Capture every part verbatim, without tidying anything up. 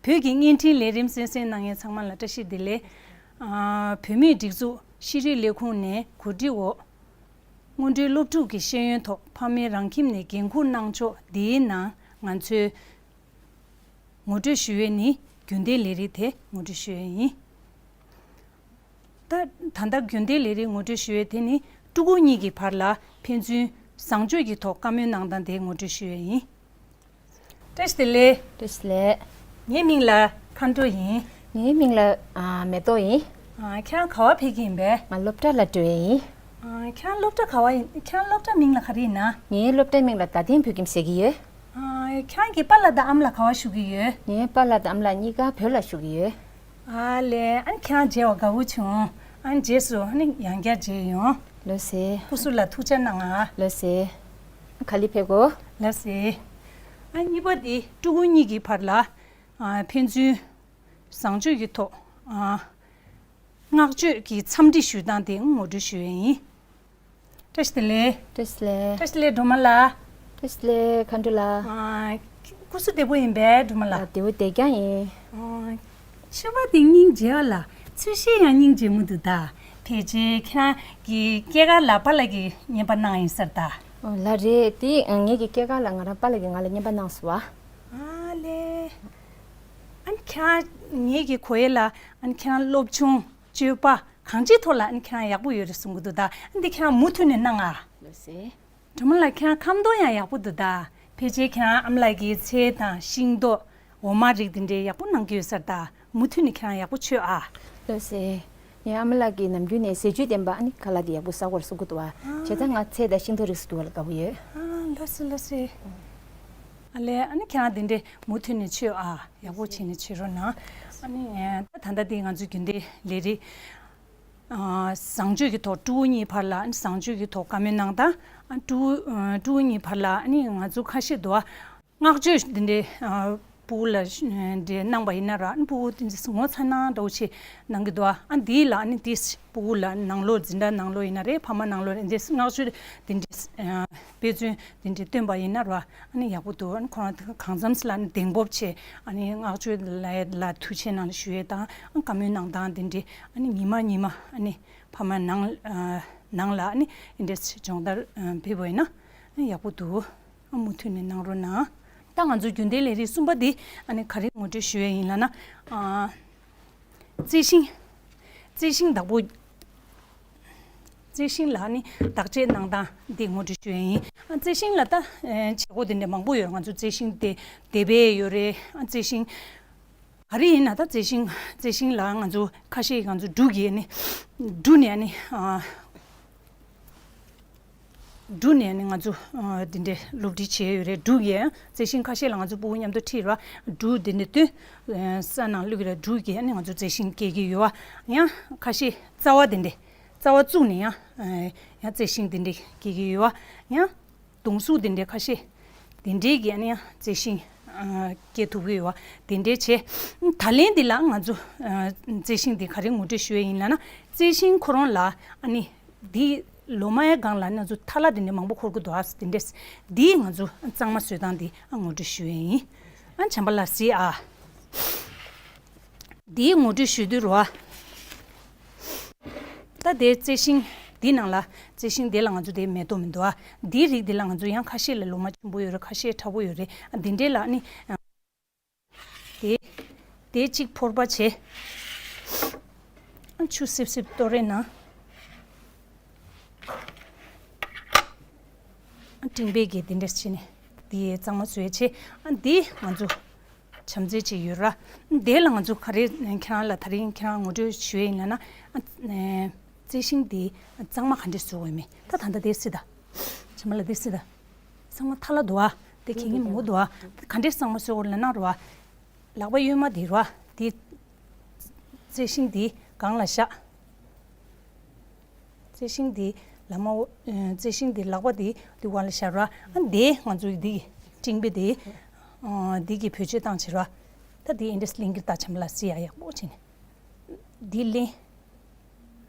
བོད་ཀྱི་བརྙན་འཕྲིན་ལས་རིམ་གསན་གཟིགས་གནང་མཁན་ཚང་མ་ལ་བཀྲ་ཤིས་བདེ་ལེགས། ཨ། བོད་མིའི་སྒྲིག་འཛུགས་ཤེས་རིག་ལས་ཁུངས་ནས་གོ་སྒྲིག་འོག་སྔོན་འགྲོའི་སློབ་ཕྲུག་གི་ཤེས་ཡོན་ཐོག་ཕ་མའི་རང་ཁྱིམ་ནས་འགན་འཁུར་གནང་ཕྱོགས་འདིའི་ནང་ང་ཚོས་ངོ་སྤྲོད་ཞུ་ཡས་ནི་རྒྱུན་ལྡན་ལས་རིགས་དེ་ངོ་སྤྲོད་ཞུ་ཡས་ཡིན། ད་ད་ལྟ་རྒྱུན་ལྡན་ལས་རིགས་ངོ་སྤྲོད་ཞུ་ཡས་དེ་ནི་ཕྲུ་གུ་གཉིས་ཀྱི་བར་ལ་ཕན་ཚུན་བཟང་སྤྱོད་ཀྱི་ཐོག་བཀའ་མོལ་གནང་སྟངས་དེ་ངོ་སྤྲོད་ཞུ་ཡས་ཡིན། བཀྲ་ཤིས་བདེ་ལེགས། བཀྲ་ཤིས་བདེ་ལེགས། ངའི་མིང་ལ་མཁའ་འགྲོ་ཡིན། ངའི་མིང་ལ་ཨ་མེ་ཏོག་ཡིན། ཨ། ཁྱེད་རང་ག་བ་ཕེབས་ཀྱི་ཡིན་པས། ང་སློབ་གྲྭ་ལ་འགྲོ་ཡས་ཡིན། ཨ། ཁྱེད་རང་སློབ་གྲྭ་ག་བ་ཡིན། ཁྱེད་རང་སློབ་གྲྭ་མིང་ལ་ག་རེ་ཡིན་ན། ངའི་སློབ་གྲྭའི་མིང་ལ་རྡ་སྟེང་བོད་ཁྱིམ་ཟེར་གྱི་ཡོད། ཨ། ཁྱེད་རང་གི་པཱ་ལགས་དང་ཨ་མ་ལགས་ག་བ་བཞུགས་ཀྱི་ཡོད། ངའི་པཱ་ལགས་དང་ཨ་མ་ལགས་གཉིས་ཀ་བོད་ལ་བཞུགས་ཀྱི་ཡོད། ཨ་ལས། ཨ་ནི་ཁྱེད་རང་མཇལ་བ་དགའ་པོ་བྱུང་། ཨ་ནི་རྗེས་སུ་ཨ་ནི་ཡང་བསྐྱར་མཇལ་ཡོང་། ལགས་སེ། སྐུ་གཟུགས་ལ་ཐུགས་ཅག་གནང་ཨ། ལགས་སེ། ག་ལེར་ཕེབས་གོ། ལགས་སེ། ཨ། གཉིས་པ་དེ་ཕྲུ་གུ་གཉིས་ཀྱི་བར་ལ་ཨ་ཕན་ཚུན་བཟང་སྤྱོད་ཀྱི་ཐོག་ཨ་བསྔགས་བརྗོད་ཀྱི་འཚམས་འདྲི་ཞུ་སྟངས་དེ་ངོ་སྤྲོད་ཞུ་ཡས་ཡིན། བཀྲ་ཤིས་བདེ་ལེགས། བཀྲ་ཤིས་བདེ་ལེགས། བཀྲ་ཤིས་བདེ་ལེགས་སྒྲོལ་མ་ལགས། བཀྲ་ཤིས་བདེ་ལེགས་མཁའ་འགྲོ་ལགས། ཨ། སྐུ་གཟུགས་བདེ་པོ་ཡིན་པས་སྒྲོལ་མ་ལགས། ཨ། བདེ་པོ་བདེ་རྐྱང་ཡིན། ཨ། ཕྱུ་པ་དེ་སྙིང་རྗེ་བ་ལ་ཚོས་གཞི་ཡང་སྙིང་རྗེ་མོ་འདུག་ད། ཕལ་ཆེར་ཁྱེད་རང་གི་སྐྱེས་སྐར་ལ་པཱ་ལགས་ཀྱིས་རྔན་པ་གནང་ཡིན་ས་རེད་ད། ཨོ་ལགས་རེད། དེ་ངེད་ཀྱི་སྐྱེས་སྐར་ལ་ང་རང་པཱ་ལགས་ཀྱིས་ང་ལ་རྔན་པ་གནང་སོང་བ། ཨ་ལས། ཨ་ནི་ཁྱེད་རང་ངེད་ཀྱིས་གོ་ཡས་ལ་ཨ་ནི་ཁྱེད་རང་སློབ་སྦྱོང་སྤྱོད་པ་གང་ཅིའི་ཐོག་ལ་ཨ་ནི་ཁྱེད་རང་ཡག་པོ་ཡོད་རེད་གསུང་གི་འདུག་ད། ཨ་ནི་འདི་ཁྱེད་རང་མུ་མཐུད་ནས་གནང་ཨ། ལགས་སེ། སྒྲོལ་མ་ལགས་ཁྱེད་རང་ཁ་འདོན་ཡང་ཡག་པོ་འདུག་ད། ཕལ་ཆེར་ཁྱེད་རང་ཨ་མ་ལགས་ཀྱིས་ཚལ་དང་ཤིང་ཏོག་འོ་མ་རིགས་འདི་འདྲའི་ཡག་པོ་གནང་གི་ཡོད་ས་རེད་ད། མུ་མཐུད་ནས་ཁྱེད་རང་ཡག་པོ་མཆོད་ཨ། ལགས་སེ། ངའི་ཨ་མ་ལགས་ཀྱིས་ནམ་རྒྱུན་ནས་ཟས་བཅུད་ལྡན་པ་ཨ་ནི་ཁ་ལག་དེ་ཡག་པོ་ཟ་དགོས་རེད་གསུང་གི་འདུག་བ། བྱས་ཙང་ང་ཚལ་དང་ཤིང་ཏོག་རིགས་སུ་འདུ་བ་ལ་དགའ་པོ་ཡོད། ཨ། ལགས་སེ་ལགས་སེ། ཨ་ལས། ཨ་ནི་ཁྱེད་རང་འདི་འདྲའི་མུ་མཐུད་ནས་མཆོད་ཨ། ཡག་པོ་བྱས་ནས་བྱེད་རོགས་གནང་། ཨ་ནི་ད་ལྟ་འདི་ང་ཚོའི་རྒྱུན་ལྡན་ལས་རིགས། ཨ། བཟང་སྤྱོད་ཀྱི་ཐོག་ཕྲུ་གུ་གཉིས་བར་ལ་ཨ་ནི་བཟང་སྤྱོད་ཀྱི་ཐོག་བཀའ་མོལ་གནང་སྟངས། ཨ། ཕྲུ་གུ་ཨ། ཕྲུ་གུ་གཉིས་བར་ལ་ཨ་ནི་ང་ཚོ་ཁ་ཤས་འདུག་ཨ། བསྔགས་བརྗོད་འདི་འདྲའི་ཨ། ཕྲུ་གུ་ལ་འདྲ་གནང་པ་ཡིན་ན་ར། ཨ་ནི་ཕྲུ་གུ་དེ་ཚོ་ངོ་ཚ་ན་འདྲ་བོ་ཆེ་གནང་གི་འདུག་ཨ། ཨ་འདི་ལ་ཨ་ནི་དེ་ཕྲུ་གུ་ལ་ནང་ལོགས་འཛིན་གྲྭ་ནང་ལོགས་ཡིན་ན་རེད། ཕ་མ་ནང་ལོགས་རེད། འདི་བསྔགས་བརྗོད་འདི་འདྲའི་ཨ། དཔེ་མཚོན་འདི་འདྲའི་སྟོན་པ་ཡིན་ན་ར། ཨ་ནི་ཡག་པོ་འདུག་ཨ་ནི་ཁོ་རང་གང་འཚམས་ལ་ཨ་ནི་གདེང་སྤོབས་ཆེ། ཨ་ནི་བསྔགས་བརྗོད་ལ་ལ་ཐུགས་ཆེ་གནང་ཞུ་ཡས་དང་། ཨ་བཀའ་མོལ་གནང་སྟངས་འདི་འདྲའི་ཨ་ནི་ཉི་མ་ཉི་མ་ཨ་ནི་ཕ་མ་ནང་ཨ། ནང་ལ་ཨ་ནི་འདི་འདྲའི་སྦྱོང་བརྡར་ཨ། ཕེབས་པ་ཡིན་ན་ཨ་ནི་ཡག་པོ་འདུག་ཨ་མུ་མཐུད་ནས་གནང་རོགས་གནང་། ད་ང་ཚོ་རྒྱུན་ལྡན་ལས་རིགས་གསུམ་པ་འདི་ཨ་ནི་ག་རེ་ངོ་སྤྲོད་ཞུ་ཡས་ཡིན་ལབ་ན། ཨ། རྩི་ཤིང་། རྩི་ཤིང་བདག་པོ། རྩི་ཤིང་ལ་ཨ་ནི་བདག་གཅེས་གནང་སྟངས་འདི་ངོ་སྤྲོད་ཞུ་ཡས་ཡིན། ཨ། རྩི་ཤིང་ལ་ད་ཨ། བྱེད་སྒོ་འདི་འདྲ་མང་པོ་ཡོད། ང་ཚོ་རྩི་ཤིང་དེ་དེ་བས་ཡོད་རེད། ཨ། རྩི་ཤིང་ག་རེ་ཡིན་ན། ད་རྩི་ཤིང་། རྩི་ཤིང་ལ་ང་ཚོ་ཁ་ཤས་ང་ཚོ་འབྲུ་གི་ཨ་ནི་འབྲུ་ནས་ཨ་ནི་ཨ། འབྲུ་ནས་ནི་ང་ཚོ་ཨ། འདི་འདྲའི་སློབ་ཁྲིད་བྱས་ཡོད་རེད། འབྲུ་གི་ཨ། རྩི་ཤིང་ཁ་ཤས་ལ་ང་ཚོ་ཕྲུ་གུ་མཉམ་དུ་ཁྲིད་ར། འབྲུ་འདི་འདྲ་བཏོན། ཨ། ས་ནང་བླུགས་ར། འབྲུ་གི་ཨ་ནི་ང་ཚོ་རྩི་ཤིང་སྐྱེ་གི་ཡོད་པ། ཡང་ཁ་ཤས་རྩ་བ་འདི་འདྲ། རྩ་བ་བཙུགས་ནས་ཡང་ཨ། ཡང་རྩི་ཤིང་འདི་འདྲ་སྐྱེ་གི་ཡོད་པ། ཡང་མདུང་སུག་འདི་འདྲ་ཁ་ཤས་འདི་འདྲའི་གི་ཨ་ནི་ཡང་རྩི་ཤིང་ཨ། སྐྱེ་ཐུབ་ཀྱི་ཡོད་པ། འདི་འདྲའི་བྱས། ད་ལན་འདི་ལ་ང་ཚོ་ཨ། རྩི་ཤིང་འདི་ག་རེ་ངོ་སྤྲོད་ཞུ་ཡས་ཡིན་ལབ་ན། རྩི་ཤིང་ཁོ་རང་ལ་ཨ་ནི། འདི་ལོ་མའི་སྒང་ལ་ང་ཚོ་ཐལ་བ་འདི་འདྲ་མང་པོ་འཁོར་གི་འདུག་ཨ། འདི་འདྲས། འདིའི་ང་ཚོ་གཙང་མ་བཟོ་སྟངས་འདི་ཨ་ངོ་སྤྲོད་ཞུ་ཡས་ཡིན། ཨ་བྱམས་པ་ལགས་གཟིགས་ཨ། འདིའི་ངོ་སྤྲོད་ཞུ་དུས་རུ་ཨ། ད་དེ་རྩི་ཤིང་འདི་ནང་ལ། རྩི་ཤིང་འདི་ལ་ང་ཚོ་དེ་མེ་ཏོག་མི་འདུག་ཨ། འདིའི་རིགས་འདི་ལ་ང་ཚོ་ཡང་ཁ་ཤས་ལ་ལོ་མ་ཆེན་པོ་ཡོད་རེད། ཁ་ཤས་ཕྲ་བོ་ཡོད་རེད། ཨ་འདི་འདྲས་ལ་ཨ་ནི། དེ་དེ་གཅིག་ཕོར་པ་བྱས། ཆུ་སིབ་སིབ་གཏོར་རེ་ན། སྤྲིན་པས་གི་དེ་འདྲས་བྱས་ནས་དེ་གཙང་མ་བཟོས་བྱས། ཨ་འདི་ང་ཚོ་བྱམས་བརྩེ་ཅིག་ཡོད་ར། དེ་ལ་ང་ཚོ་ག་རེ་ཁྱེད་རང་ལ་དེ་རིང་ཁྱེད་རང་ངོ་སྤྲོད་ཞུ་ཡས་ཡིན་ལབ་ན། ཨ་རྩི་ཤིང་དེ་གཙང་མ་ག་འདྲས་བཟོ་དགོས་མེད། ད་ད་ལྟ་དེ་སྲིད་ད། བྱམས་པ་ལགས་དེ་སྲིད་ད། གཙང་མ་ཐལ་བ་འདུག་ཨ། དེ་གད་སྙིགས་མང་པོ་འདུག་ཨ། ག་འདྲས་གཙང་མ་བཟོ་དགོས་ལབ་ན་ར་བ། ལག་པ་གཡོན་མ་འདི་ར་བ། འདི་རྩི་ཤིང་འདི་སྒང་ལ་བཞག་རྩི་ཤིང་འདི་ལག་མ། རྩི་ཤིང་འདི་ལག་པ་འདི་འདི་བར་ལ་བཞག་ར་བ། ཨ་འདི་ང་ཚོའི་འདི་སྤྲིན་པས་འདི། འདི་གི་བེད་སྤྱོད་བཏང་བྱས་ར་བ། ད་འདི་ཨེ་འདྲས་ལེན་གྱི་རེད་ད། བྱམས་པ་ལགས་གཟིགས་ཨ། ཡག་པོ་བྱས་ནས་འདི་ལེན།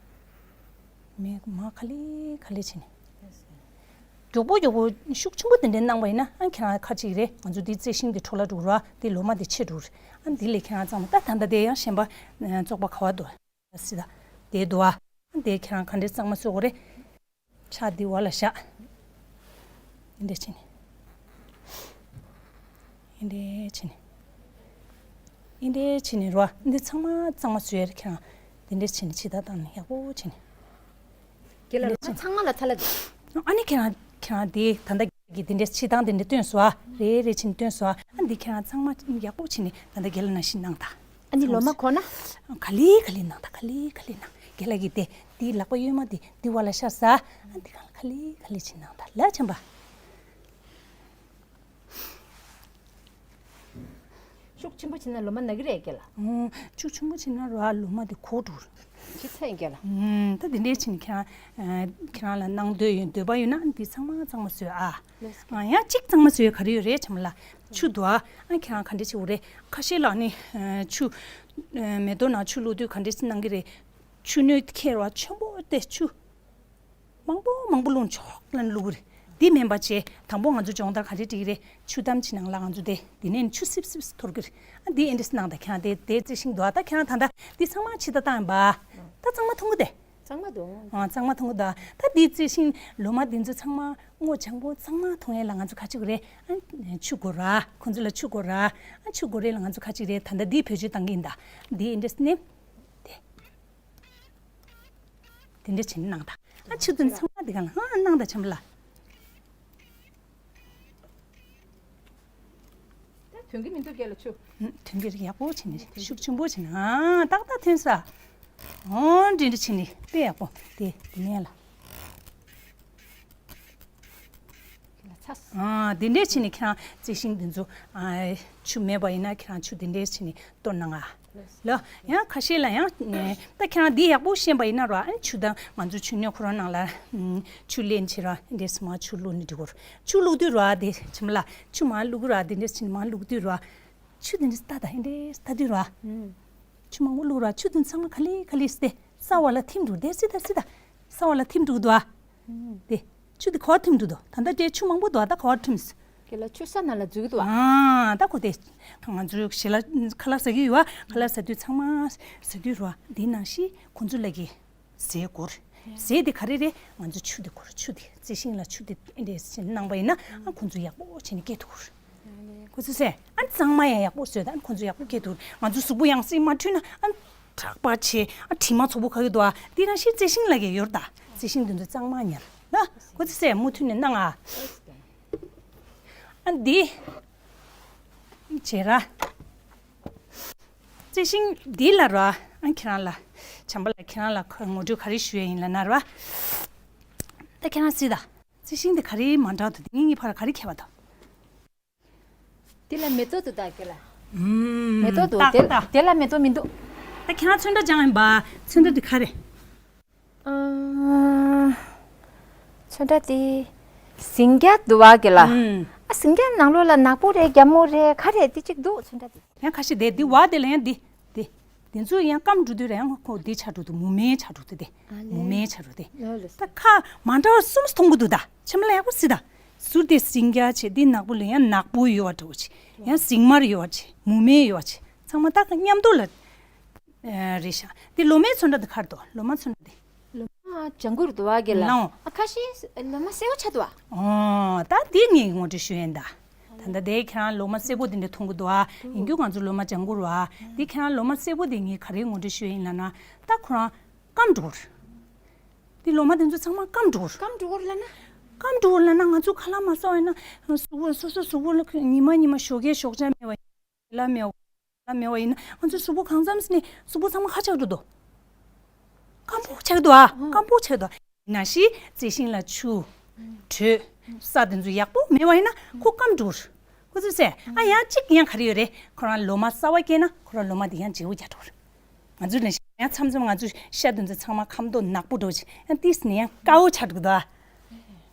མེ་མར་ག་ལེ་ག་ལེ་བྱས་ནས། མགྱོགས་པོ་མགྱོགས་པོ་ཤུགས་ཆེན་པོ་དེ་འདྲའི་གནང་བ་ཡིན་ན་ཨ་ཁྱེད་རང་ཁ་ཅིག་རེད། ང་ཚོ་འདི་རྩི་ཤིང་འདི་འཕྲོ་བརླག་འགྲོ་གི་རེད་བ། འདི་ལོ་མ་འདི་ཆད་འགྲོ་གི་རེད། ཨ་འདི་ལས་ཁྱེད་རང་གཙང་མ་ད་ད་ལྟ་དེ་ཡང་གཞན་པ་བཙོག་པ་ག་བ་འདུག་སི་ད་དེ་འདུག་ཨ། ཨ་འདི་ཁྱེད་རང་ག་འདྲའི་གཙང་མ་བཟོ་དགོས་རེད། ཕྱག་འདི་བ་ལ་བཞག་འདི་འདྲ་བྱས་ནས། འདི་འདྲ་བྱས་ནས། འདི་འདྲ་བྱས་ནས་རོ། འདི་ཚང་མ་གཙང་མ་བཟོས་ཡ་རེད་ཁྱེད་རང་། འདི་འདྲ་བྱས་ནས་ཕྱི་ད་བཏང་ནས་ཡག་པོ་བྱས་ནས། རྒན་ལགས་ལོ་མ་ཚང་མ་ལ་ཚ་ལ་འདུག་ཨ་ནི་ཁྱེད་རང་ཁྱེད་རང་འདི་ད་ལྟ་གི་འདི་འདྲ་ཕྱི་ཐང་འདི་འདྲ་སྟོན་སོང་ཨ། རེ་རེ་བྱས་ནས་སྟོན་སོང་ཨ། ཨ་འདི་ཁྱེད་རང་ཚང་མ་ཡག་པོ་བྱས་ནས་ད་ལྟ་རྒན་ལགས་ནང་བཞིན་གནང་ད། ཨ་ནི་ལོ་མ་གོ་ན། ག་ལེ་ག་ལེ་གནང་ད། ག་ལེ་ག་ལེ་གནང་། རྒན་ལགས་ཀྱིས་དེ་འདི་ལག་པ་གཡོན་མ་འདི་འདི་བ་ལ་ཤར་ས། ཨ་འདི་གང་ལ་ག་ལེ་ག་ལེ་བྱས་གནང་ད་ལ་བྱམས་པ། ཤུགས་ཆེན་པོ་བྱས་ན་ལོ་མ་ན་གི་རེད་རྒན་ལགས། ཨོ། ཤུགས་ཆེན་པོ་བྱས་ན་རོ་ཨ་ལོ་མ་འདི་གོ་འགྲོ། ཅི་ཚད་རྒན་ལགས། ཨུམ། ད་འདི་འདྲའི་ཕྱིན་ཁྱེད་རང་ཨ་ཁྱེད་རང་ལ་གནང་འདོད་ཡོད་འདོད་པ་ཡོད་ན་འདི་ཚང་མ་གཙང་མ་བཟོས་ཨ། ལགས་སོ། ཨ་ཡང་གཅིག་གཙང་མ་བཟོས་ག་རེ་ཡོད་རེད་བྱམས་ལ། ཆུ་འདུག་ཨ། ཨ་ཁྱེད་རང་ག་འདྲ་བྱེད་དགོས་རེད། ཁ་ཤས་ལ་ནི་ཨ་ཆུ་ཨ་མེ་ཏོག་ནང་ཆུ་བླུགས་དུས་ག་འདྲ་ཞིག་གནང་གི་རེད། ཆུ་སྣོད་ཁྱེར་བ་ཆེན་པོ་དེ་ཆུ། མང་པོ་མང་པོ་བླུགས་ཆོག་ལབ་བླུགས་རེད། འདི་མིན་པ་བྱས་དང་པོ་ང་ཚོ་སྦྱོང་བརྡར་ག་རེ་སྒྲིག་རེད། ཆུ་དམ་ཕྱི་ནང་ལ་ང་ཚོ་དེ་འདི་ནས་ཆུ་སིབ་སིབ་འཐོར་གི་རེད། ཨ་འདི་ཨེ་འདྲས་གནང་ད་ཁྱེད་རང་དེ་དེ་རྩི་ཤིང་འདུག་ཨ། ད་ཁྱེད་རང་ད་ལྟ་འདི་ཚང་མ་ཕྱི་ད་བཏང་ཡིན་པ། ད་གཙང་མ་མཐོང་གི་དེ། གཙང་མ་འདུག་ཨ་གཙང་མ་མཐོང་གི་འདུག་ད་འདི་རྩི་ཤིང་ལོ་མ་འདི་ཚོ་ཚང་མ་སྔོ་ལྗང་པོ་གཙང་མ་མཐོང་ཡས་ལ་ང་ཚོ་ག་ཅིག་རེད། ཨ་ཆུ་དགོས་ར། ཁོ་ཚོ་ལ་ཆུ་དགོས་ར། ཨ་ཆུ་དགོས་རེད་ལ་ང་ཚོ་ག་ཅིག་རེད། ད་ལྟ་འདི་བེད་སྤྱོད་བཏང་གི་ཡིན་ད། འདི་ཨེ་འདྲས་ནི། དེ། དེ་འདྲ་བྱས་ནས་གནང་དང་། ཨ་ཆུ་དུང་ཚང་མ་འདི་ག་ལ་ཨ་གནང་དང་བྱམས་ལ། ད་དོན་གྱི་མི་འདུག་རྒན་ལགས་ཆུ། ཨུ་དོན་གྱི་ཡག་པོ་བྱས་ནས་ཤུགས་ཆེན་པོ་བྱས་ནས་ཨ་ཏག་ཏག་ཐོན་ས། ཨོ་འདྲི་འདྲི་བྱས་ནས་དཔེ་ཡག་པོ་དེ་དེ་ནས་ལ། ལ་ཚ། ཨ་དེ་འདྲས་བྱས་ནས་ཁྱེད་རང་རྩི་ཤིང་འདི་ཚོ་ཨ་ཆུ་མེད་པ་ཡིན་ན་ཁྱེད་རང་ཆུ་དེ་འདྲས་བྱས་ནས་གཏོར་གནང་ཨ། ལོ། ཡང་ཁ་ཤས་ལ་ཡང་ད་ཁྱེད་རང་འདི་ཡག་པོ་ཤེས་པ་ཡིན་ན་ར་ཨ་ཆུ་དང་ང་ཚོ་ཆུ་སྣོད་ཁོ་རང་ནང་ལ་ཆུ་ལེན་བྱེད་ར་འདྲས་མ་ཆུ་བླུགས་ནི་འགྲིག་གོ། ཆུ་བླུགས་དུས་ར་དེ་བྱེད་མ་ལ་ཆུ་མ་བླུགས་ར་དེ་འདྲས་བྱེད་མ་བླུགས་དུས་ར་ཆུ་དེ་འདྲས་ལྟ་ད་འདྲས་ལྟ་དུས་ར། ཆུ་མང་པོ་བླུགས་ར་ཆུ་དེ་ཚང་མ་ག་ལེ་ག་ལེ་སྟེ་ས་བ་ལ་ཐིམ་འགྲོ་དེ་སི་ད་སི་ད་ས་བ་ལ་ཐིམ་འགྲོ་དུ་ཨ། དེ་ཆུ་དེ་ག་བ་ཐིམ་འགྲོ་དུ་ད་ལྟ་དེ་ཆུ་མང་པོ་འདུག་ཨ། ད་ག་བ་ཐིམ་སི། དེ་ལ་ཆུ་ས་ནང་ལ་འཛུལ་གི་འདུག་ཨ། ཨ་ད་ཁོ་དེ་ང་ཚོའི་ཞེ་ལ་ཁ་ལག་ཟ་གི་ཡོད་ཨ། ཁ་ལག་ཟ་དུས་ཚང་མ་ཟ་དུས་རོ་འདི་ནང་བཞིན་ཁོ་ཚོ་ལ་གི་ཟས་སྐོར་ཟས་དེ་ག་རེ་རེད། ང་ཚོ་ཆུ་དེ་སྐོར་ཆུ་དེ་རྩི་ཤིང་ལ་ཆུ་དེ་འདྲས་གནང་པ་ཡིན་ན་ཨ་ཁོ་ཚོ་ཡག་པོ་བྱས་ནས་སྐྱེ་ཐུབ་གོ། ཁོ་ཚོ་ཟས་ཨ་གཙང་མ་ཡང་ཡག་པོ་བཟོས་ད་ཨ་ཁོ་ཚོ་ཡག་པོ་སྐྱེ་ཐུབ། ང་ཚོ་གཟུགས་པོ་ཡང་སྲིད་མ་འཁྲུད་ན་ཨ་དྲག་པ་བྱས་ཨ་དྲི་མ་ཚོགས་པོ་ག་གི་འདུག་ཨ། དེ་རང་བཞིན་རྩི་ཤིང་ལ་གི་ཡོད་ད། རྩི་ཤིང་དེ་ཚོ་གཙང་མ་ཉར་ན་ཁོ་ཚོ་ཟས་མུ་མཐུད་ནས་གནང་ཨ། ཨ་འདི་བྱེད་ར། རྩི་ཤིང་འདི་ལ་ར་ཨ་ཁྱེད་རང་ལ་བྱམས་པ་ལ་ཁྱེད་རང་ལ་ཁ་ངོ་སྤྲོད་ག་རེ་ཞུ་ཡ་ཡིན་ལབ་ན་ར། ད་ཁྱེད་རང་སྲིད་ད། རྩི་ཤིང་འདི་ག་རེ་མ་འདྲ་འདུག་དེ་གཉིས་གཉིས་བར་ག་རེ་ཁྱད་པར་འདུག་དེ་ལ་མེ་ཏོག་འདུག་ད་དེ་ལ། ཨུམ། མེ་ཏོག་འདུག་ཏག་དེ་ཏག་དེ་ལ་མེ་ཏོག་མི་འདུག་ད་ཁྱེད་རང་ཚོན་ཁྲ་སྦྱངས་ཡིན་པ། ཚོན་ཁྲ་འདི་ག་རེ། ཨ། ཚོན་ཁྲ་དེ་ཟིང་སྐྱ་འདུག་བ་གི་ལ། ཨུམ། ཨ་ཟིང་སྐྱ་ནང་ལོགས་ལ་ནག་པོ་རེད་རྒྱ་མོ་རེད་ག་རེ་དེ་གཅིག་འདུག་ཚོན་ཁྲ་དེ། ཡང་ཁ་ཤས་དེ་འདི་བ་དེ་ལ་ཡང་འདི་འདི་འདི་ཚོ་ཡང་སྐམ་འགྲོ་དུས་ར་ཡང་ཁོ་འདི་ཆགས་འགྲོ་དུས་མུ་མེ་ཆགས་འགྲོ་དུས་དེ། ཨ་ལེ། མུ་མེ་ཆགས་འགྲོ་དེ། ལོ་ལོ། ད་ཁ་མ་འདྲ་བ་གསུམ་མཐོང་གི་འདུག་ད་ཆེམ་ལ་ཡག་པོ་སྲིད་ད། ཟུར་དེ་ཟིང་སྐྱ་བྱས་འདི་ནག་པོ་ལ་ཡང་ནག་པོ་ཡོད་བ་འདྲ་བོ་བྱས་ཡང་ཟིང་དམར་ཡོད་བ་བྱས་མུ་མེ་ཡོད་བ་བྱས་ཚང་མ་ད་མཉམ་དུ་ལ། ཨ་རེད་ཤག་དེ་ལོ་མའི་ཚོན་ཁྲ་དེ་ག་རེ་འདུག་ལོ་མ་ཚོན་ཁྲ་དེ། ལོ་མ་ལྗང་གུ་རེད་འདུག་བ་གི་ལ། ལའོ། ཨ་ཁ་ཤས་ལོ་མ་སེར་པོ་ཆགས་འདུག་བ། ཨོ་ད་དེ་ངས་ངོ་སྤྲོད་ཞུ་ཡིན་ད། ད་ལྟ་དེ་ཁྱེད་རང་ལོ་མ་སེར་པོ་དེ་འདྲ་མཐོང་གི་འདུག་བ། ཡིན་རྒྱུ་ང་ཚོ་ལོ་མ་ལྗང་གུ་རེད་བ། དེ་ཁྱེད་རང་ལོ་མ་སེར་པོ་དེ་ངས་ག་རེ་ངོ་སྤྲོད་ཞུ་ཡིན་ལབ་ན་ད་ཁོ་རང་སྐམ་འགྲོ་གི་རེད། དེ་ལོ་མ་དེ་ཚོ་ཚང་མ་སྐམ་འགྲོ་གི་རེད། སྐམ་འགྲོ་གི་རེད་ལབ་ན། སྐམ་འགྲོ་གི་རེད་ལབ་ན་ང་ཚོ་ཁ་ལག་མ་ཟ་བ་ཡིན་ན་གཟུགས་པོ་སོ་སོ་གཟུགས་པོ་ལ་ཉི་མ་ཉི་མ་ཞོགས་ཀས་ཞོགས་ཇ་མེད་པ་ཡིན། ལ་མེད་པ། ལ་མེད་པ་ཡིན་ན་ང་ཚོའི་གཟུགས་པོ་གང་འཚམ་ནས་གཟུགས་པོ་ཚང་མ་ཁ་ཆག་འགྲོ་འདུག་སྐམ་པོ་ཆགས་འདུག་ཨ། སྐམ་པོ་ཆགས་འདུག་ནང་བཞིན་རྩི་ཤིང་ལ་ཆུ། དྲོད། ས་དེ་ཚོ་ཡག་པོ་མེད་པ་ཡིན་ན་ཁོ་སྐམ་འགྲོ་གི་རེད། ཁོ་ཚོས་ཟེར་ཨ་ཡང་གཅིག་ཡང་ག་རེ་ཡོད་རེད། ཁོ་རང་ལོ་མ་གསར་པ་སྐྱེས་ན་ཁོ་རང་ལོ་མ་དེ་ཡང་བརྗེ་པོ་རྒྱག་འགྲོ་གི་རེད། ང་ཚོ་ནང་བཞིན་ཡང་མཚམས་མཚམས་ང་ཚོ་ཤ་དེ་ཚོ་ཚང་མ་ཁ་མདོག་ནག་པོ་འགྲོ་ཅིག་ཡང་ཏིས་ནས་ཡང་དཀར་པོ་ཆགས་འགྲོ་གི་འདུག་ཨ།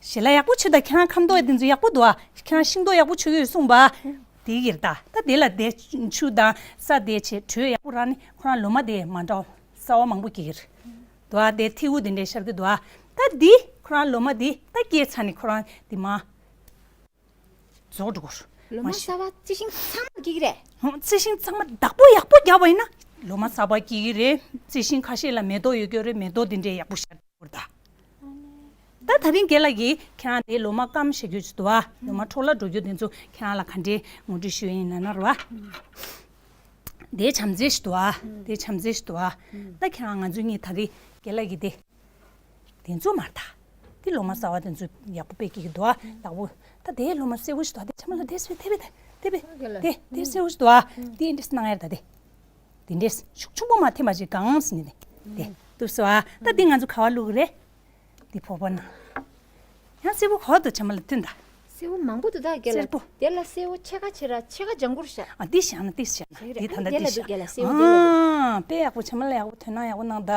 ཞལ་ལག་ཡག་པོ་མཆོད་ད་ཁྱེད་རང་ཁ་མདོག་དེ་ཚོ་ཡག་པོ་འདུག་ཨ། ཁྱེད་རང་ཤིང་ཏོག་ཡག་པོ་མཆོད་ཀྱི་ཡོད་གསུངས་པ། དེ་གིར་ད་ད་དེ་ལ་དེ་ཆུ་དང་ས་དེ་བྱས་དྲོད་ཡག་པོ་རག་ནི་ཁོ་རང་ལོ་མ་དེ་མ་འདྲ་བ་གསར་པ་མང་པོ་སྐྱེ་གི་རེད། འདུག་ཨ། དེ་ཐིགས་པ་དེ་འདྲའི་ཤར་གི་འདུག་ཨ། ད་འདི་ཁོ་རང་ལོ་མ་འདི་ད་སྐྱེས་ཚར་ནས་ཁོ་རང་འདི་མ་རྫོགས་འགྲོ་གི་རེད། ལོ་མ་མ་གཞི་གསར་པ་རྩི་ཤིང་ཚང་མ་སྐྱེ་གི་རེད། ཧོ། རྩི་ཤིང་ཚང་མ་བདག་པོ་ཡག་པོ་བརྒྱབ་པ་ཡིན་ན་ལོ་མ་གསར་པ་སྐྱེ་གི་རེད། རྩི་ཤིང་ཁ་ཤས་ལ་མེ་ཏོག་ཡོད་ཀྱི་རེད། མེ་ཏོག་འདི་འདྲའི་ཡག་པོ་ཤར་གྱི་རེད་ད། ད་ད་རིང་རྒན་ལགས་ཀྱིས་ཁྱེད་རང་དེ་ལོ་མ་སྐམ་བཞག་རྒྱུ་ཅིག་འདུག་ཨ། ལོ་མ་འཕྲོ་བརླག་འགྲོ་རྒྱུ་དེ་ཚོ་ཁྱེད་རང་ལ་ག་འདྲའི་ངོ་སྤྲོད་ཞུ་ཡིན་ན་ན་རེད་བ། དེ་བྱམས་བརྩེ་ཞིག་འདུག་ཨ། དེ་བྱམས་བརྩེ་ཞིག་འདུག་ཨ། ད་ཁྱེད་རང་ང་ཚོ་གཉིས་ད་རིང་རྒན་ལགས་ཀྱིས་དེ་དེ་ཚོ་མར་ད། དེ་ལོ་མ་གསར་པ་དེ་ཚོ་ཡག་པོ་དཔེ་སྐྱེ་གི་འདུག་ཨ། ཡག་པོ། ད་དེ་ལོ་མ་སེར་པོ་ཞིག་འདུག་ཨ། དེ་ཆ་མ་ལ་དེ་སེར་དེ་བས་དེ་བས་དེ་དེ་སེར་པོ་ཞིག་འདུག་ཨ། དེ་འདྲས་སྣང་ཡར་ད་དེ། དེ་འདྲས་ཤུགས་ཆུང་པོ་མ་ཐེམ་པ་ཅིག་གང་ཟིན་ནས་དེ་ཏུ་སོ་ཨ། ད་དེ་ང་ཚོ་ག་བ་བླུག་རེད། དེ་ཕོར་པ་ན། ཡང་སེར་པོ་ག་བ་དུ་ཆ་མ་ལ་ཐོན་ད། སེར་པོ་མང་པོ་འདུག་ད་རྒན་ལགས། སེར་པོ། དེ་ལ་སེར་པོ་ཕྱེད་ཀ་ཕྱེད་ར་ཕྱེད་ཀ་ལྗང་གུར་ཤ། ཨ་འདི་བཞག་ན་འདི་བཞག་ན་དེ་རེད། དེ་ད་ལྟ་དེ་འདི་ལ་འདུག་བཞག་རྒན་ལགས། སེར་པོ་དེ་ལ་འདུག་ཨ་དཔེ་ཡག་པོ་ཆ་མ་ལ་ཡག་པོ་ཐོན་ན་ཡག་པོ་གནང་ད།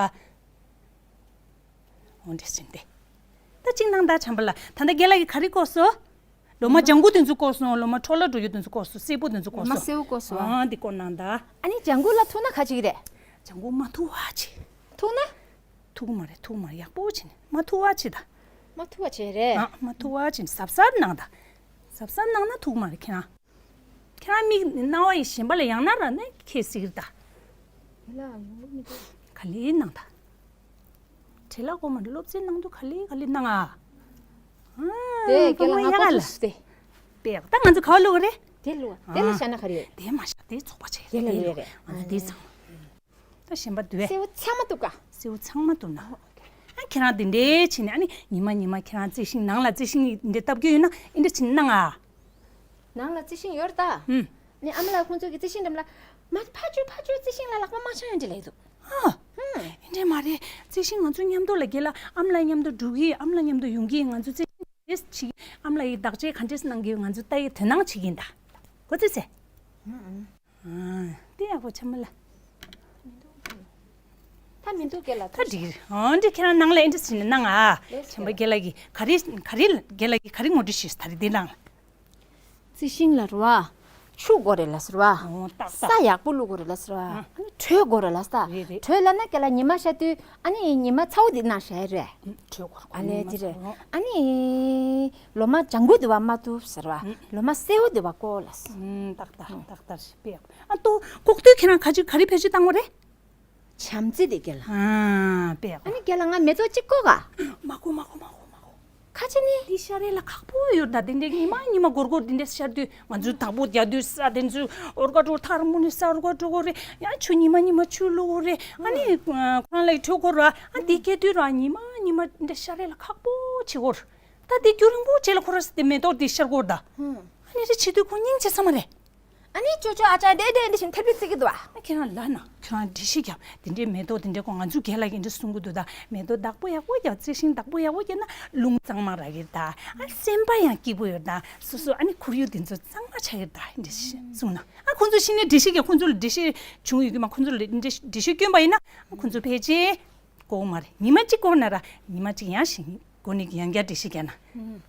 འོ་འདྲས་ཟིན་ཏེ། ད་གཅིག་གནང་ད་བྱམས་པ་ལ། ད་ལྟ་རྒན་ལགས་ཀྱིས་ག་རེ་བཀོད་སོང་། ལོ་མ་ལྗང་གུ་དེ་ཚོ་བཀོད་སོང་། ལོ་མ་འཕྲོ་བརླག་འགྲོ་རྒྱུ་དེ་ཚོ་བཀོད་སོང་། སེར་པོ་དེ་ཚོ་ལོ་མ་བཀོད་སོང་། སེར་པོ་བཀོད་སོང་། ཨ་འདི་བཀོད་གནང་ད། ཨ་ནི་ལྗང་གུ་ལ་ཐུག་ན་ག་བྱེད་ཀྱི་རེད། ལྗང་གུ་མ་ཐུག་པ་བྱེད། ཐུག་ན། ཐུག་མ་རེད། ཐུག་མ་རེད། ཡག་པོ་བྱེད་ནས་མ་ཐུག་པ་བྱེད་ད། མ་ཐུག་པ་བྱེད་རེད། ཨ་མ་ཐུག་པ་བྱེད་ནས་གཟབ་གཟབ་གནང་ད། གཟབ་གཟབ་གནང་ན་ཐུག་མ་རེད་ཁྱེད་རང་། ཁྱེད་རང་མིག་རྣ་བ་ཡི་གཞན་པ་ལ་ཡང་ན་ར་ནས་ཁྱེད་ཟིག་རེད་ད། ག་ལེ་གནང་ད། བྲེལ་ལ་གོ་མ་རེད། སློབ་ཚན་གནང་དུས་ག་ལེ་ག་ལེ་གནང་ཨ། དེ་རྒན་ལགས་ང་ཀོ་ཐུག་སྟེ། པས་ད་ང་ཚོ་ག་བ་ལོག་རེད། དེ་ལོག་དེ་ལ་ཨ། བཞག་ན་ག་རེ་ཡོད། དེ་མ་བཞག་དེ་ཚོགས་པ་བྱས་དེ་ལ་རེད་ལོག་རེད། ང་ཚོ་དེ་ཚང་མ། ད་གཞན་པ་འདུག་གས། སེར་པོ་ཚང་མ་འདུག་ག་སེར་པོ་ཚང་མ་འདུག་ན། ཨ་ཁྱེད་རང་དེ་འདྲའི་བྱས་ནས་ཨ་ནི་ཉི་མ་ཉི་མ་ཁྱེད་རང་རྩི་ཤིང་ནང་ལ་རྩི་ཤིང་འདི་བཏབ་རྒྱུ་ཡོད་ན་ཨེ་འདྲ་བྱས་ནས་གནང་ཨ། ནང་ལ་རྩི་ཤིང་ཡོད་རེད་ད། ཨུམ། ནི་ཨ་མ་ལགས་ཁོང་ཚོ་གི་རྩི་ཤིང་འགྲམ་ལ་མ་ཕ་ཆུ་ཕ་ཆུ་རྩི་ཤིང་ལ་ལག་པ་མ་འཆང་ཡོད་འདྲ་ལས་འདུག་ཨ། ཧུམ། ཨེ་འདྲ་མ་རེད། རྩི་ཤིང་ང་ཚོ་མཉམ་དུ་ལ་རྒན་ལགས་ཨ་མ་ལགས་མཉམ་དུ་འགྲོ་གི་ཨ་མ་ལགས་མཉམ་དུ་ཡོང་གི་ང་ཚོ་རྩི་ཤིང་དེ་བྱེད་ཨ་མ་ལགས་ཡི་བདག་གཅེས་ག་འདྲས་གནང་གི་ང་ཚོ་ལྟ་ཡི་དོ་སྣང་བྱེད་ཀྱི་ཡིན་ད། གོ་ཚོད་ཚེ། ཨ། དེ་ཡག་པོ་ཆ་མ་ལ། ད་མི་འདུག་རྒན་ལགས། ད་འགྲིག་ཨ་འདྲ་ཁྱེད་རང་ནང་ལ་ཨེ་འདྲ་ཟིན་ནས་གནང་ཨ། ལེས་ཆམ་པ་རྒན་ལགས་ཀྱིས་ག་རེ་ག་རེ་རྒན་ལགས་ཀྱིས་ག་རེ་ངོ་སྤྲོད་ཞུས་ད་རེ་དེ་ནང་ལ། རྩི་ཤིང་ལ་རུ་བ། ཆུ་དགོས་རེད་ལ་ཟེར་བ། ཨོ་ཏག་ཏག་ས་ཡག་པོ་བླུག་དགོས་རེད་ལ་ཟེར་བ། ཨ། དྲོད་དགོས་རེད་ལ་ས། རེད་རེད། དྲོད་ལ་ན་རྒན་ལགས་ཉི་མ་ཤར་དུས་ཨ་ནི་ཉི་མ་ཚ་བོ་དེ་ནང་ཤར་རེད། དྲོད་དགོས་རེད། ཨ་ལས་དེ་རེད། ཨ་ནི། ལོ་མ་ལྗང་གུ་དེ་བ་མ་ཐུབ་ཟེར་བ། ལོ་མ་སེར་པོ་དེ་བ་ཀོ་ལ་ཟེར། ཨུམ། ཏག་ཏག་ཏག་ཏག་ཞིག་པས། ཨ་ཏོ་ལྐོག་ཏུ་ཁྱེད་རང་ཁ་ཆུ་ག་རེ་བེད་སྤྱོད་བཏང་བ་རེད། བྱམས་བརྩེ་དེ་རྒན་ལགས། ཨ་པས། ཨ་ནི་རྒན་ལགས་ང་མེ་ཏོག་གཅིག་བཀོག་ག་མ་བཀོག་མ་བཀོག་མ་བཀོག་མ་བཀོག་ཁ་ཆེ་ནི། འདི་ཤར་རེ་ལ་ཁག་པོ་ཡོད་ད། དེ་འདྲས་ཉི་མ་ཉི་མ་སྒོར་སྒོར་དེ་འདྲས་ཤར་དུས་ང་ཚོས་བདག་པོ་རྒྱག་དུས་ས་དེ་ཚོས་འོར་ཀ་འགྲོ་ཐར་མོ་ནི་ས་འོར་ཀ་འགྲོ་གོ་རེ། ཡང་ཆུ་ཉི་མ་ཉི་མ་ཆུ་བླུག་གོ་རེ། ཨ་ནི་ཁོ་རང་ལ་ཡི་འཕྲོད་གོ་ར། ཨ་འདི་སྐྱེ་དུས་ར་ཉི་མ་ཉི་མ་འདྲ་ཤར་རེ་ལ་ཁག་པོ་བྱེད་གོ་ར། ད་དེ་རྒྱུན་རིང་པོ་རྗེས་ལ་ཁོ་ར་སི་དེ་མེ་ཏོག་དེ་ཤར་གོ་ར་ད། ཨ་ནི་རེ་བྱེད་དུས་ཁོ་སྙིང་རྗེ་ས་མ་རེད། ཨ་ནི་ཅོ་ཅོ་ཨ་ཅག་དེ་དེ་འདི་བཞིན་ཐེར་པི་བརྩི་གི་འདུག་ཨ། ཁྱེད་རང་ལ་ན་ཁྱེད་རང་འགྲེལ་བཤད་རྒྱབ། དེ་འདྲའི་མེ་ཏོག་དེ་འདྲའི་སྐོར་ང་ཚོ་རྒན་ལགས་ཀྱིས་འདི་གསུང་གི་འདུག་ད། མེ་ཏོག་བདག་པོ་ཡག་པོ་རྒྱབ། རྩི་ཤིང་བདག་པོ་ཡག་པོ་རྒྱབ་ན་རླུང་གཙང་མ་རག་གི་རེད་ད། ཨ་སེམས་པ་ཡང་སྐྱིད་པོ་ཡོད་ད། སོ་སོ་ཨ་ནི་ཁོར་ཡུག་དེ་ཚོ་གཙང་མ་ཆགས་ཀྱི་རེད་ད། འདི་གསུངས་ན་ཨ་ཁོང་ཚོ་ཤི་ནས་འགྲེལ་བཤད་རྒྱབ། ཁོང་ཚོ་ལ་འགྲེལ་བཤད་བྱུང་ཡོད་ཀྱི་མ། ཁོང་ཚོ་ལ་འགྲེལ་བཤད་བསྐྱོན་པ་ཡིན་ན་ཨ་ཁོང་ཚོ་ཕལ་ཆེར་དགོས་མ་རེད། ཉི་མ་གཅིག་དགོས་ན་ར་ཉི་མ་གཅིག་ཡང་ཞིག་སྒོ་ནས་ཡང་བསྐྱར་འགྲེལ་བཤད་རྒྱབ་ན།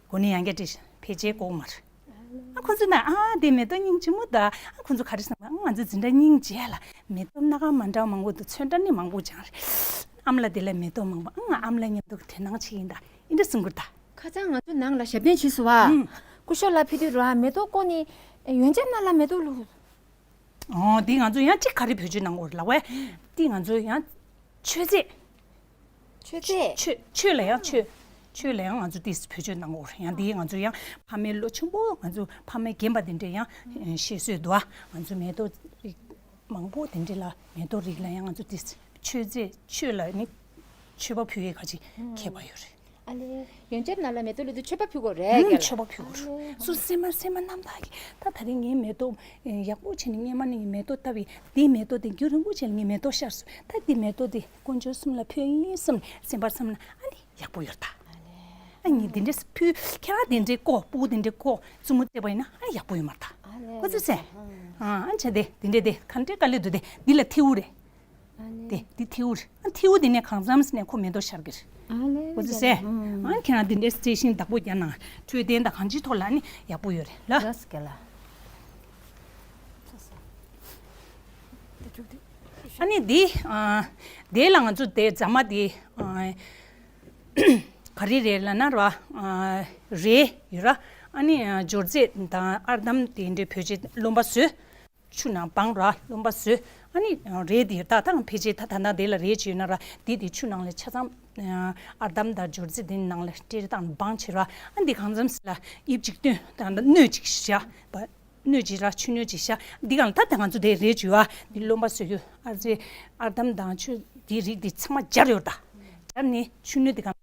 སྒོ་ནས་ཡང་བསྐྱར་འགྲེལ་བཤད་ཕལ་ཆེར་དགོས་མ་རེད། ཨ་ཁོ་ཚོ་ན་ཨ་དེ་མེ་ཏོག་སྙིང་རྗེ་མོ་ད། ཨ་ཁོ་ཚོ་ག་རེ་བསམ་པ། ཨ་ང་ཚོ་འཛིན་གྲྭ་སྙིང་རྗེ་ལ་མེ་ཏོག་སྣ་ཁ་མ་འདྲ་མང་པོ་འདུག་ཚོན་ཁྲ་ནི་མང་པོ་སྦྱངས་རེད། ཨ་མ་ལགས་དེ་ལ་མེ་ཏོག་མང་པོ། ཨ་ང་ཨ་མ་ལགས་མཉམ་དུ་དོ་སྣང་བྱེད་ཀྱི་ཡིན་ད། ཨེ་འདྲ་གསུང་གི་རེད་ད། ཁ་སང་ང་ཚོ་ནང་ལ་ཞབས་བརྟན་བྱས་སོང་བ། ཨུམ། སྐུ་ཞབས་ལགས་ཕེབས་དུས་ར་མེ་ཏོག་བཀོག་ནི་ཡོན་ཆབ་ནང་ལ་མེ་ཏོག་བླུགས། ཨོ་དེ་ང་ཚོ་ཡང་གཅིག་ག་རེ་བེད་སྤྱོད་གནང་དགོས་རེད་ལབ་པས། དེ་ང་ཚོ་ཡང་མཆོད་རྫས། མཆོད་རྫས། མཆོད་མཆོད་ལ་ཡང་མཆོད། མཆོད་ལ་ཡང་ང་ཚོ་དེ་བེད་སྤྱོད་གནང་དགོས་རེད། ཡང་དེ་ང་ཚོ་ཡང་ཕ་མའི་ལོ་ཆེན་པོ་ང་ཚོ་ཕ་མའི་རྒན་པ་དེ་འདྲས་ཡང་བཤད་སྲོལ་འདུག་ཨ། ང་ཚོ་མེ་ཏོག་རིགས་མང་པོ་དེ་འདྲས་ལ་མེ་ཏོག་རིགས་ལ་ཡང་ང་ཚོ་དེ་མཆོད་རྫས། མཆོད་ལ་ནི་མཆོད་པ་ཕུལ་ཡས་ཁ་ཅིག་མཁས་པ་ཡོད་རེད། ཨ་ལེ། ཡོན་ཆབ་ནང་ལ་མེ་ཏོག་བླུགས་དུས་མཆོད་པ་ཕུལ་དགོས་རེད། ཨང་། རྒན་ལགས། མཆོད་པ་ཕུལ་དགོས་རེད། ཨ་ལེ། སོ་སེམས་མ་སེམས་མ་རྣམ་དག་གིས་ད་ད་རིང་ངའི་མེ་ཏོག་ཡག་པོ་བྱས་ནས་སྔས་མ་ནས་ངས་མེ་ཏོག་བཏབ་པས། དེའི་མེ་ཏོག་དེ་རྒྱུན་རིང་པོ་བྱས་ནས་ངའི་མེ་ཏོག་ཤར་སོང་། ད་དེ་མེ་ཏོག་དེ་དཀོན་མཆོག་གསུམ་ལ་ཕུལ་ཡིན་བསམ་ནས་སེམས་པར་བསམ་ན་ཨ་ནི་ཡག་པོ་ཡོད་ད། ཨ་ལེ། ཨ་ནི་དེ་འདྲས་ཕུལ། ཁྱེད་རང་དེ་འདྲས་བཀོག་སྤུ་གུ་དེ་འདྲས་བཀོག་བཙུན་མོ་བརྩེགས་པ་ཡིན་ན་ཨ་ཡག་པོ་ཡོད་མ་རེད་ད། ཨ་ལེ། ཁོ་ཚོས་ཟེར། ཨ་ཨ་བྱས་དེ་དེ་འདྲས་དེ་ག་འདྲས་དཀའ་ལས་འདུག་དེ་འདི་ལ་ཐེའུ་རེད། ཨ་ནི། དེ་དེ་ཐེའུ་རེད། ཨ་ཐེའུ་དེ་ནས་གང་འཚམས་ནས་ཁོ་མེ་ཏོག་ཤར་གི་རེད། ཨ་ལེ། ཁོ་ཚོས་ཟེར། ཨ་ཁྱེད་རང་དེ་འདྲའི་རྩི་ཤིང་བདག་པོ་རྒྱག་ན་འཕྲོད་བསྟེན་དང་གང་ཅིའི་ཐོག་ལ་ནི་ཡག་པོ་ཡོད་རེད་ལ། ལགས་སོ་རྒན་ལགས། ཨ་ནི་དེ་ཨ་དེ་ལ་ང་ཚོ་དེ་རྫ་མ་དེ་ཨ་ ག་རེ་རེད་ལབ་ན་ར། ཨ། རས་ཡོད་ར། ཨ་ནི་ཨ་སྦྱོར་རྫས་དང་ཨར་འདམ་དེ་འདྲའི་བེད་སྤྱོད། རློན་པ་བཟོས། ཆུ་ནང་སྦངས་ར། རློན་པ་བཟོས། ཨ་ནི་རས་དེ་ད་ཐང་ཕལ་ཆེར་ད་ད་ལྟ་དེ་ལ་རས་ཅིག་ཡོད་ན་ར། དེ་དེ་ཆུ་ནང་ལ་ཆ་ཚང་། ཨར་འདམ་དང་སྦྱོར་རྫས་དེ་ནང་ལ་སྤྲེལ་བཏང་སྦངས་བྱས་ར། ཨ་འདི་གང་འཚམ་ཞིག་ལ་དབྱིབས་ཅིག་སྟོན། ད་ལྟ་སྣོད་ཅིག་བཞག་པ། སྣོད་ཅིག་ར། ཆུ་སྣོད་ཅིག་བཞག་འདི་གང་ལ་ད་ད་ང་ཚོ་དེ་རས་ཅིག་ཡོད་ཨ། འདི་རློན་པ་བཟོས་ཡོད། ཨར་རྫས་ཨར་འདམ་དང་ཆུ་དེའི་རིགས་དེ་ཚང་མ་སྦྱར་ཡོད་ད། སྦྱར་ནས་ཆུ་སྣོད་དེ་གང་།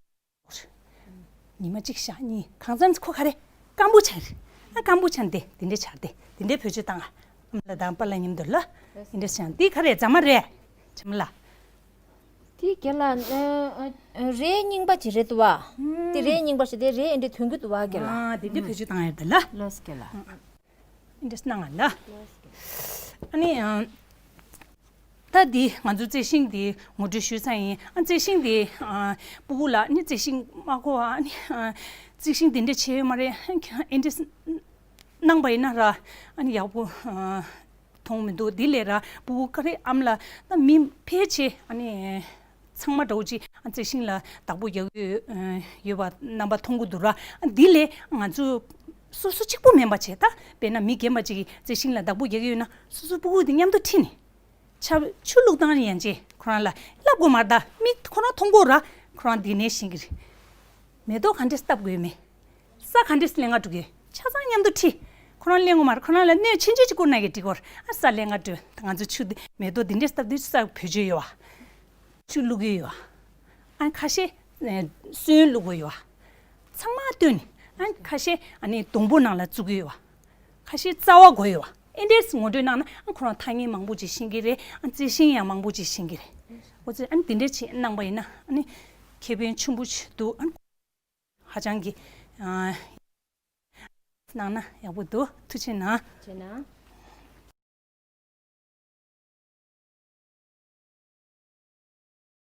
ཉི་མ་གཅིག་ཞག་གཉིས། གང་འཚམ་ཁོ་ག་རེ་སྐམ་པོ་ཆགས་རེད། ཨ་སྐམ་པོ་ཆགས་འདི་དེ་འདྲས་ཆགས་ཏེ་དེ་འདྲས་བེད་སྤྱོད་བཏང་ཨ། ཨ་མ་ལགས་དང་པཱ་ལགས་མཉམ་དུ་ལ་དེ་འདྲས་བྱས། འདི་ག་རེ་རྫ་མ་རེད། རྫ་མ་ལ། དེ་རྒན་ལགས། ཨ་ཨ་རས་རྙིང་པ་ཅིག་རེད་འདུག་བ། དེ་རས་རྙིང་པ་ཞིག་དེ་རས་འདི་ཐོན་གྱི་འདུག་བ་རྒན་ལགས། ཨ་དེ་འདྲས་བེད་སྤྱོད་བཏང་ཡོད་ད་ལ། ལགས་རྒན་ལགས། འདི་སྣང་ང་ལ། ཨ་ནི་ཨ་ད་འདི་ང་ཚོ་རྩི་ཤིང་འདི་ངོ་སྤྲོད་ཞུས་ཚར་ཡིན། ཨ་རྩི་ཤིང་འདི་ཨ་སྤུ་གུ་ལ་ནི་རྩི་ཤིང་མ་གོ་ཨ་ནི་ཨ་རྩི་ཤིང་འདི་འདྲ་བྱས་ཡོད་མ་རེད། ཨ་འདི་གནང་པ་ཡིན་ན་ར་ཨ་ནི་ཡག་པོ་ཨ་མཐོང་མི་འདུག་འདི་ལས་ར་སྤུ་གུ་ག་རེ་ཨ་མ་ལགས་ད་མི་ཕལ་ཆེར་ཨ་ནི། ཚང་མ་འདྲ་བོ་ཅིག་ཨ་རྩི་ཤིང་ལ་བདག་པོ་རྒྱག་གི་ཡོད་པ་རྣམ་པ་མཐོང་གི་འདུག་ར། ཨ་འདི་ལས་ང་ཚོ་སོ་སོ་གཅིག་པུ་མིན་པ་བྱས། ད་དཔེར་ན་མི་རྒན་པ་ཅིག་གིས་རྩི་ཤིང་ལ་བདག་པོ་རྒྱག་གི་ཡོད་ན་སོ་སོ་སྤུ་གུ་དེ་མཉམ་དུ་ཁྲིད་ནས་ཆ་ཆུ་བླུགས་སྟངས་ཡན་ཆད་ཁོ་རང་ལ་བསླབ་དགོས་མ་རེད། ད་མི་ཁོ་རང་མཐོང་གི་ཡོད་ར། ཁོ་རང་འདི་ནས་ཤེས་ཀྱི་རེད། མེ་ཏོག་ག་འདྲས་བཏབ་དགོས་མེད། ས་ག་འདྲས་ལེན་ག་འགྲོ་གི་ཆ་ཚང་མཉམ་དུ་ཁྲིད། ཁོ་རང་ལེན་དགོས་མ་རེད། ཁོ་རང་ལ་སྣོད་ཆུང་ཆུང་ཅིག་བསྐུར་ན་ཡང་འགྲིག་གི་རེད། ཨ་ས་ལེན་ག་འགྲོ། ད་ང་ཚོ་ཆུ་འདི་མེ་ཏོག་འདི་འདྲས་བཏབ་དུས་ས་བེད་སྤྱོད་ཡོད་བ། ཆུ་བླུག་གི་ཡོད་བ། ཨ་ཁ་ཤས་ཨེ་སོན་བླུག་གི་ཡོད་བ། ཚང་མ་བཏོན་ནས་ཨ་ཁ་ཤས་ཨ་ནི་སྡོང་པོ་ནང་ལ་བཙུགས་ཀྱི་ཡོད་བ། ཁ་ཤས་རྩ་བ་བགོས་ཡོད་བ། ཨེ་འདྲས་ངོ་སྤྲོད་གནང་ན་ཨ་ཁོ་རང་ཐ་སྙད་མང་པོ་ཅིག་ཤེས་ཀྱི་རེད། ཨ་རྩི་ཤིང་ཡང་མང་པོ་ཅིག་ཤེས་ཀྱི་རེད། འོ་ཙི་ཨ་ནི་དེ་འདྲས་ཅིག་གནང་པ་ཡིན་ན་ཨ་ནི་ཁེ་ཕན་ཆེན་པོ་ཅིག་འདུག་ཨ་ནི་ཧ་ཅང་གི་ཨ་གནང་ན་ཡག་པོ་འདུག་ཐུགས་རྗེ་གནང་། ཐུགས་རྗེ་གནང་།